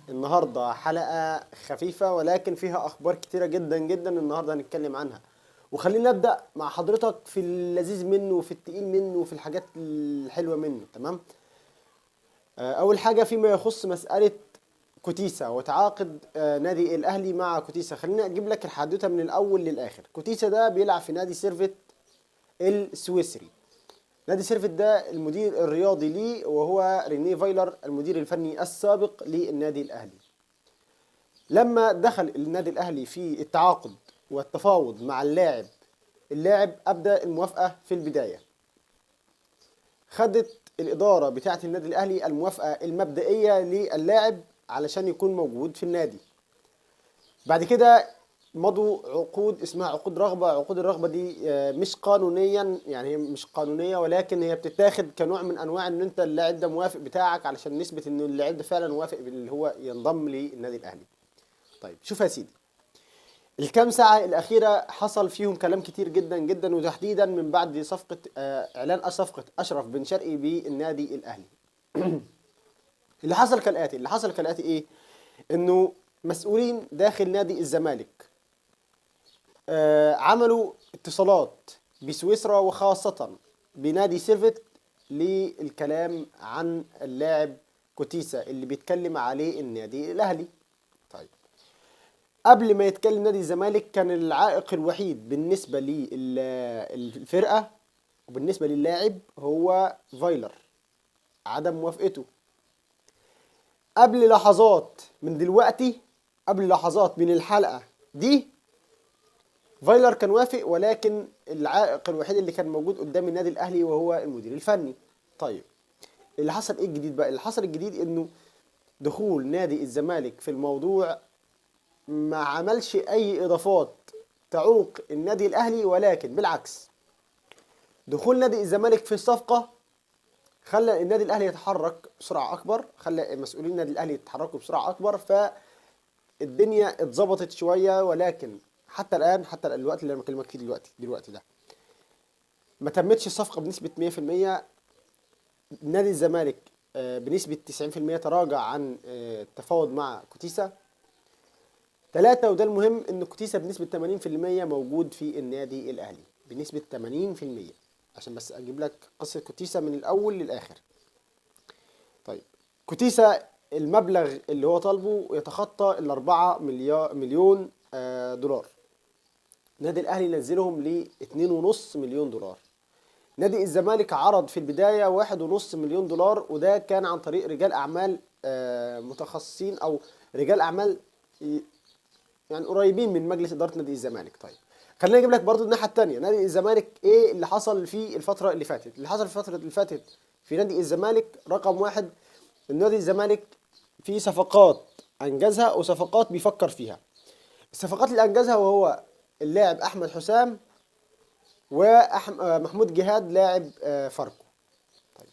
النهارده حلقة خفيفة ولكن فيها اخبار كتيرة جدا جدا النهارده هنتكلم عنها. وخلينا نبدا مع حضرتك في اللذيذ منه وفي التقيل منه وفي الحاجات الحلوة منه. تمام. اول حاجة فيما يخص مسالة كوتيسا وتعاقد نادي الاهلي مع كوتيسا. خلينا اجيب لك الحدوتة من الاول للاخر. كوتيسا ده بيلعب في نادي سيرفيت السويسري. نادي سيرفيت ده المدير الرياضي ليه وهو رينيه فايلر المدير الفني السابق للنادي الاهلي. لما دخل النادي الاهلي في التعاقد والتفاوض مع اللاعب ابدى الموافقة في البداية. خدت الادارة بتاعه النادي الاهلي الموافقة المبدئية للاعب علشان يكون موجود في النادي. بعد كده مضوا عقود اسمها عقود رغبة. عقود الرغبة دي مش قانونيا، يعني هي مش قانونية ولكن هي بتتاخد كنوع من انواع ان انت اللاعب ده موافق بتاعك علشان نثبت ان اللاعب ده فعلا موافق اللي هو ينضم للنادي الاهلي. طيب شوف يا سيدي، الكام ساعة الأخيرة حصل فيهم كلام كتير جدا جدا، وتحديدا من بعد صفقة إعلان صفقة أشرف بن شرقي بالنادي الأهلي. اللي حصل كالآتي، اللي حصل كالآتي إيه؟ إنه مسؤولين داخل نادي الزمالك عملوا اتصالات بسويسرا وخاصة بنادي سيرفيت للكلام عن اللاعب كوتيسا اللي بيتكلم عليه النادي الأهلي. طيب قبل ما يتكلم نادي الزمالك كان العائق الوحيد بالنسبة للفرقة وبالنسبة للاعب هو فايلر، عدم موافقته. قبل لحظات من دلوقتي، قبل لحظات من الحلقة دي، فايلر كان وافق، ولكن العائق الوحيد اللي كان موجود قدام النادي الأهلي وهو المدير الفني. طيب اللي حصل ايه الجديد بقى؟ اللي حصل الجديد انه دخول نادي الزمالك في الموضوع ما عملش اي اضافات تعوق النادي الاهلي، ولكن بالعكس دخول نادي الزمالك في الصفقة خلى النادي الاهلي يتحرك بسرعة اكبر، خلى مسؤولين النادي الاهلي يتحركوا بسرعة اكبر، فالدنيا اتظبطت شوية. ولكن حتى الان، حتى الوقت اللي انا بكلمك فيه دلوقتي ده ما تمتش الصفقة بنسبة 100%. نادي الزمالك بنسبة 90% تراجع عن التفاوض مع كوتيسا. 3، وده المهم، ان كوتيسا بنسبة 80% موجود في النادي الاهلي بنسبة 80%، عشان بس اجيب لك قصة كوتيسا من الاول للاخر. طيب كوتيسا المبلغ اللي هو طالبه يتخطى ال 4 مليون دولار. نادي الاهلي نزلهم ل 2.5 مليون دولار. نادي الزمالك عرض في البداية 1.5 مليون دولار، وده كان عن طريق رجال اعمال متخصصين او رجال اعمال يعني قريبين من مجلس ادارة نادي الزمالك. طيب خلينا اجيب لك برضو الناحية الثانية، نادي الزمالك ايه اللي حصل في الفترة اللي فاتت؟ اللي حصل في الفترة اللي فاتت في نادي الزمالك رقم 1، نادي الزمالك في صفقات انجزها وصفقات بيفكر فيها. الصفقات اللي انجزها وهو اللاعب احمد حسام ومحمود جهاد لاعب فاركو. طيب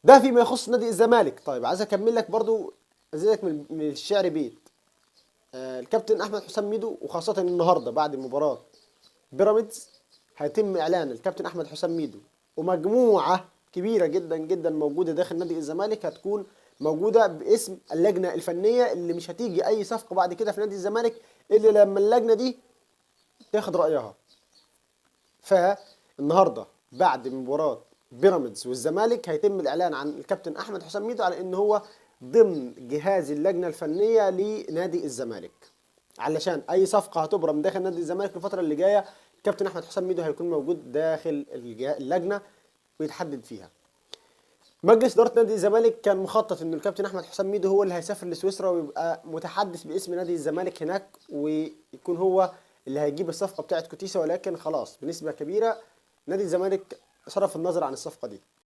ده فيما يخص نادي الزمالك. طيب عايز اكمل لك برضو، ازيدك من الشعر بيت. الكابتن احمد حسام ميدو، وخاصة النهارده بعد مباراة بيراميدز هيتم اعلان الكابتن احمد حسام ميدو ومجموعة كبيرة جدا جدا موجودة داخل نادي الزمالك هتكون موجودة باسم اللجنة الفنية، اللي مش هتيجي اي صفقة بعد كده في نادي الزمالك الا لما اللجنة دي تاخد رايها. فالنهارده بعد مباراة بيراميدز والزمالك هيتم الاعلان عن الكابتن احمد حسام ميدو على ان هو ضمن جهاز اللجنة الفنية لنادي الزمالك، علشان اي صفقة هتبرم داخل نادي الزمالك الفترة اللي جاية الكابتن احمد حسام ميدو هيكون موجود داخل اللجنة ويتحدد فيها. مجلس ادارة نادي الزمالك كان مخطط انه الكابتن احمد حسام ميدو هو اللي هيسافر لسويسرا ويبقى متحدث باسم نادي الزمالك هناك، ويكون هو اللي هيجيب الصفقة بتاعت كوتيسا، ولكن خلاص بنسبة كبيرة نادي الزمالك صرف النظر عن الصفقة دي.